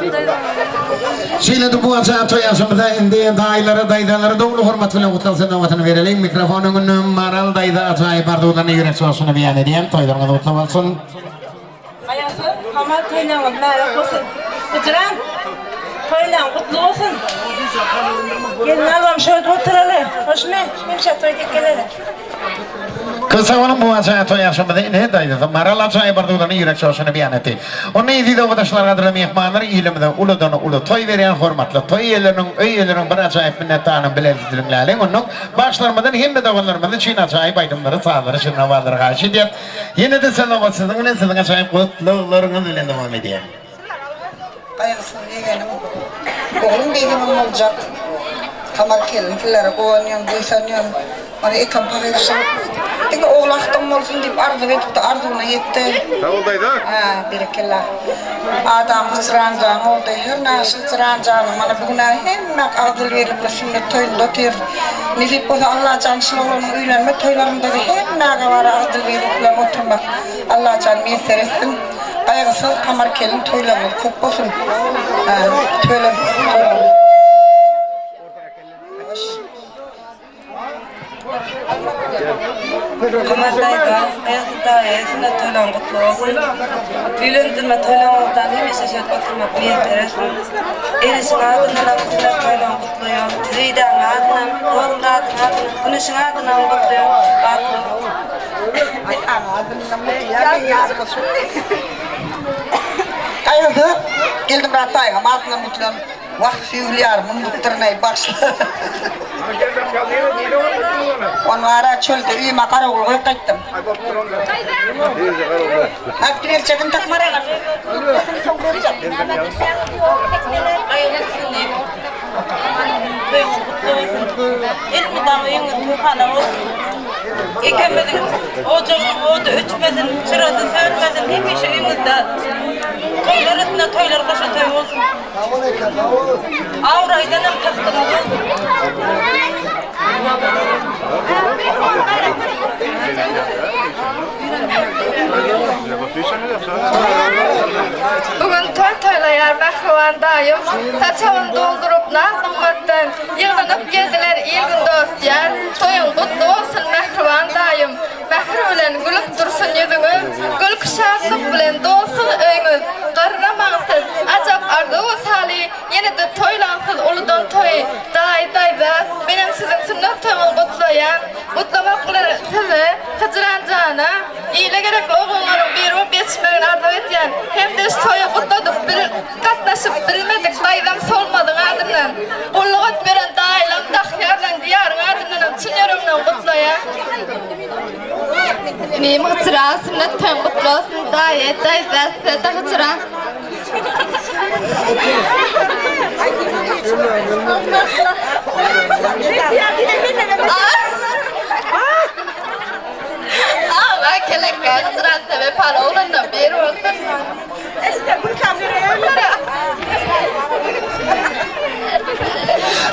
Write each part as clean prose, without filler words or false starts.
Şeýle-de bu ajaýyp toý agşamyza indi daýylara, daýzalara doly hormat bilen gutlag söz nobatyny bereliň. Mikrofon öňünde Maral daýza ajaýyp arzuwlaryny, ýürek joşuny beýan edýär. Toýlaryňyz gutly bolsun! Aýagyňyz Kamal toýlaryňyz mübärek bolsun. Hujran toýlaň gutly bolsun. Gelin albam şöyle oturaly. Hoşmy? Hemişe toý dek geleli. Köp sag boluň bu ajaýyp toý agşamyza ine daýzasy Maral ajaýyp arzuwlaryny ýürek joşuny beýan etdi. Onda eziz obadaşlar gadyrly myhmanlar ilimize uludan uly toý berýän hormatly toý eýeleriniň öý eýeleriniň bir ajaýyp minnetdarlygyny bilelikde diňläliň. Ondan bagşylarymyzdan hemme doganlarymyz üçin ajaýyp aýdymlary sazlary şirin owazlary haýyş edýäs. Ýene-de söz nobat siziň bilen siziň ajaýyp gutlaglaryňyz bilen dowam edýär. Gaýgysyz ýegenim, oglum diýsemem boljak. Kamar gelin sizlere guwanýan, buýsanýan. Ony ekem pahyr şol diňe ogul agtygym bolsun diýip arzuw edipdi, arzuwyna ýetdi. Sag bol daýza. Hä, berekella. Adam hyjran jany boldy. Her näşe hyjran janyň mana bu gün-ä hemmäk agzybirlikli sünnet toýunda otyrys. Nesip bolsa Allajan şul oglanyň öýlenme toýlarynda-da hemmäge bara agzybirlik bilen oturmak Allajan miýesser etsin. Gaýgysyz Kamar gelin toýlaryňyz köp bolsun. Hä, tüweleme. Kamar daýza, Gaýgysyz daýy, sünnet toýlaryň gutly bolsun. Öýlendirme toýlaryňyzdan hemişe şeýdip oturmak miýesser etsin. Eneşiň adyndanam sünnet toýlaryňy gutlaýan. Züýdäniň adyndan, Rozmyradyň adyndan, Güneşiň adyndan gutlaýan. Bagtly boluň. Gaýgysyz Geldimyrat daýyňam adyndan gutlan. Wah, söýgüli ýarym, unudupdyryn-aý, bagyşla. Ony wara çölde öýüme garawul goýup gaýtdym. Aýtdy berjegini tapmar agam. Soň berjek. Elmydama öýüňiz toýhana bolsun. Ekemiziň ojagynyň ody öçmesin, çyrasy sönmesin, hemişe öýüňizde toýlar üstüne toýlar goşa toý bolsun. Abraýdanam tagtyňyz bolsun. Bu gün toý toýlaýar mähriban daýym, Saçagyn dolduryp naz-nygmatdan, Ýygnanyp geldiler il-gün dost-ýar, Toýuň gutly bolsun mähriban daýym! Mähir bilen gülüp dursun ýüzüňiz, Gülki şatlyk bilen dolsun öýüňiz, Garramaň siz, ajap arzuw-wysaly, Ýene-de toýlaň siz uludan toýy. Daýy, daýza, menem siziň sünnet toýuňyzy gutlaýan. Gutlamak bilen size, Hyjran jana, ile gerekli oglanlaryň biri bolup ýetişmegini arzuw edýän. Hem-de şu toýa gutladyp bil, gatnaşyp bilmedik daýzam Solmazyň adyndan, gulluk edip ýören daýylam Dahýar bilen Diýaryň adyndanam çyn ýüregimden gutlaýan. Inim Hyjran, sünnet toýuň gutly bolsun, daýy, daýza, size-de Hyjran. Aga kelekge Hyjran wepaly oglandan biri bolsun.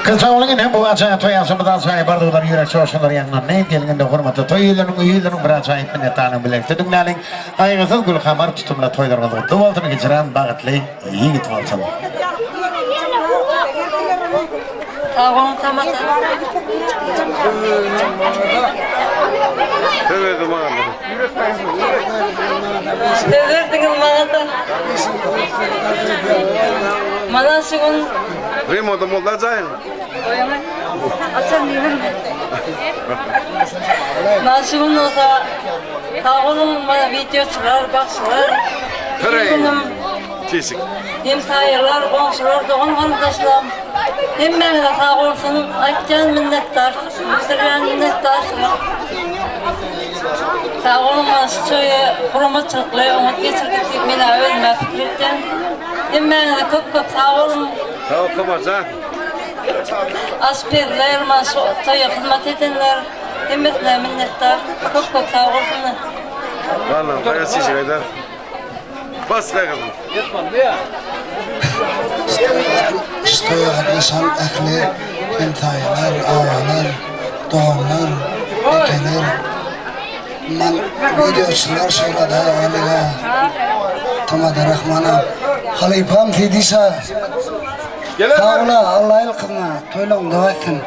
Köp sag boluň ine bu ajaýyp toý agşamyz ajaýyp arzuwlar ýürek joşgunlar ýaňlandy. Geliň indi hormatly toý eýeleriniň öý eýeleriniň bir ajaýyp minnetdarlygyny bilelikde diňläliň. Gaýgysyz gülhamar tutumly toýlaryňyz gutly bolsun hijran bagtly ýigit bolsun. Sag boluň Samata. Söz berdi maňa. Söz berdiňiz maňa-da. Mana şu gün Remonta boldy jaýyň. Açan diýdim. Mana şu gün bolsa sag boluň mana wideoçylar, bagşylar. Hooray. Teşik. Hemsaýalar, goňşular, dogan-garyndaşlar hemmäňize sag bolsun aýtýan minnetdar, bildirýän minnetdarçylyk. Sag boluň mana şu toýy guramaçylykly oňat geçirdik diýip men-ä özüm-ä pikir etýän. Hemmäňize köp-köp sag boluň. Sag bol Kamarjan. Aşpezler, mana şu toýa hyzmat edenler hemmesine minnetdar. Köp-köp sag bolsunlar. Vallahi bayağı şişe kadar. Bas be gyzym. Şu toýa gatnaşan ähli hemsaýalar, agalar, doganlar, ekeler. Man wideoçylar şeýle-de Alyga, Tamada Rahmana, halypam Sidişa. Sag bola, Alla ýalkasyn, toýlaryň dowam etsin.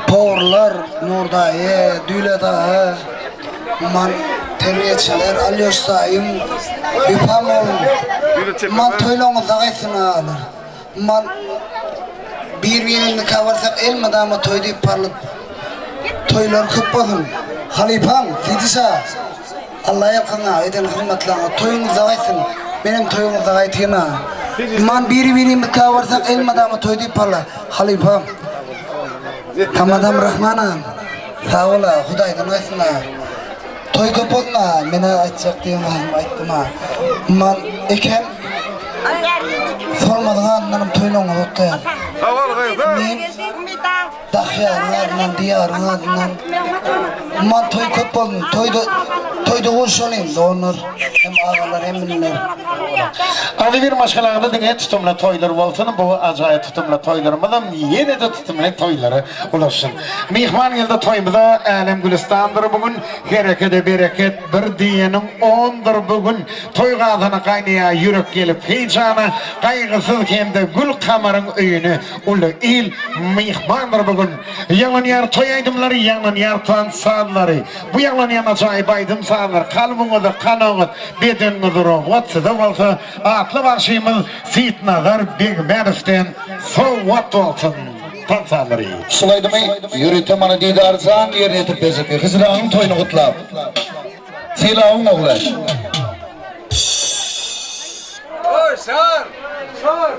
Powurlar, Nurdaýy, Düýle dagy, Man terbiýeçiler, Alýoş daýym, Wepam oglum. Man toýlaryňyz dag etsin agalar. Man bir-birine nika barsak elmydama toý diýip barlyp toýlar köp bolsun. Halypam Sidiş aga Alla ýalkasyn aga eden hyzmatlaryňa toýuňyz dag etsin. Menem toýuňyz dag etgin aga. Man biri-birimiz nika barsak elmydama toý diýip barla halypam. Tamadam Rahman agam sag bol aga Hudaýdan gaýtsyn aga. Toý köp bolsun aga menä aýtjak diýen zadymy aýtdym aga. Man ekem Solmazyň adyndanam toýlaryňyzy gutlaýan. Sag bol gyzym. Men Dahýaryň adyndan, Diýaryň adyndan. Man toý köp bolsun. Toýda toýda goşalyň doganlar hem agalar hem iniler. Agzybir maşgalaňyzda diňe tutumly toýlar bolsun, bu ajaýyp tutumly toýlarymyzam ýene-de tutumly toýlara ulaşsyn. Myhman geldi toýumyza, älem gülüstandyr bu gün, herekede bereket, bir diýeniň ondur bu gün. Toý gazany gaýnaýar ýürek gelip heýjana, Gaýgysyz hem-de gül kamaryň öýüne Uly il myhmandyr bu gün. Ýaňlanýar toý aýdymlary, ýaňlanýar tans sazlary. Bu ýaňlanýan ajaýyp aýdym-sazlar kalbyňyza kanagat, bedeniňize rowgat, size bolsa atly bagşymyz Seýitnazar Begmädowden sowgat bolsun. Tans sazlary. Şul aýdymy ýörite mana Didarjan ýerine ýetirip berjekdi. Hijranyň toýuny gutlap. Sylabyň ogly. Şar! Şar!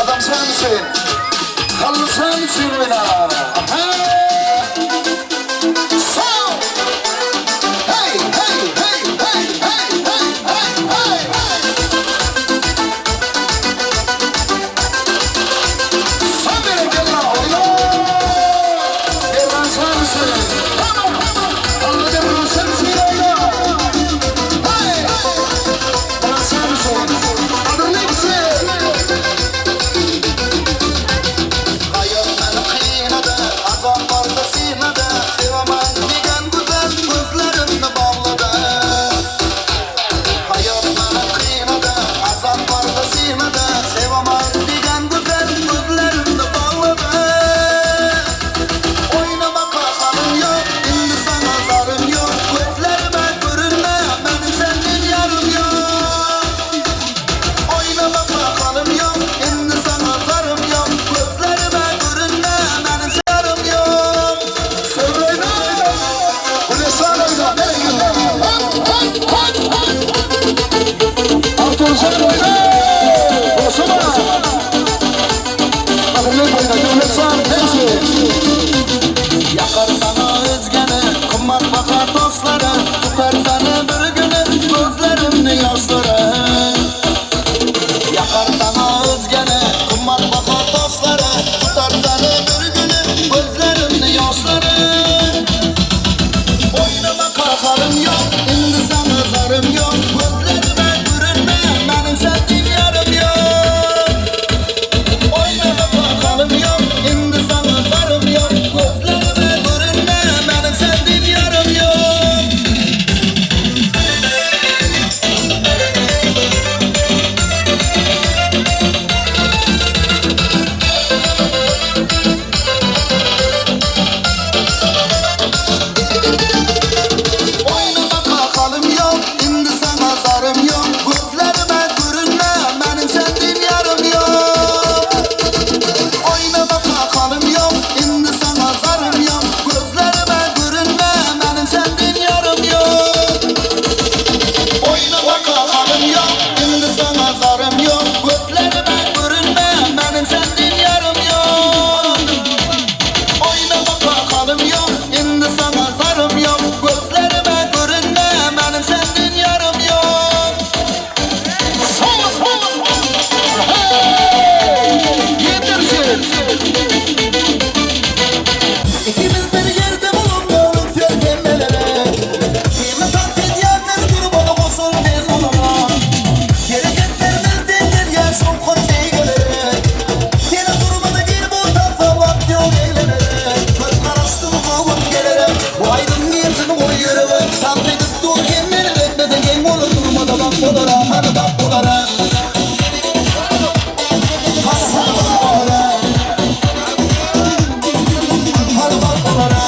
Adam sen üçin, Hally sen üçin oýna. Aha! ýok Gözlerime görünme meniň sensiz ýarym ýok Oýnama bakalym ýok indi saňa zarym ýok Gözlerime görünme meniň sensiz ýarym ýok. Oýnama kakalym ýok, indi saňa zarym ýok, Gözlerime görünme, meniň senden ýarym ýok. Oýnama kakalym ýok, indi saňa zarym ýok, Gözlerime görünme, meniň senden ýarym ýok. Oýnama kakalym ýok, indi saňa zarym ýok, Gözlerime görünme, meniň senden ýarym ýok. Oýnama kakalym ýok, indi saňa zarym ýok, Gözlerime görünme, meniň senden ýarym ýok. Ikimiz bir ýerde bolup ýoluň ser hemmelere. Kimi tans edýänler durup goşul sen olara. Hereketlerimiz deň gelýär şowhun beýgelere. Seni durmada gel bu tansa wagt ýok eglenere. Köp garaşdym bu gün gelere. Bu aýdym girsin goý ýürege. Tans edip dur hemmeler etmese geň bolar durmada bak olara hany bak olara. Hany hany bak olara. Hany bak olara.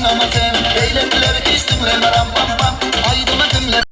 Oýnama sen, beýlekileri hiç diňleme ram pam pam. Aýdymy diňle.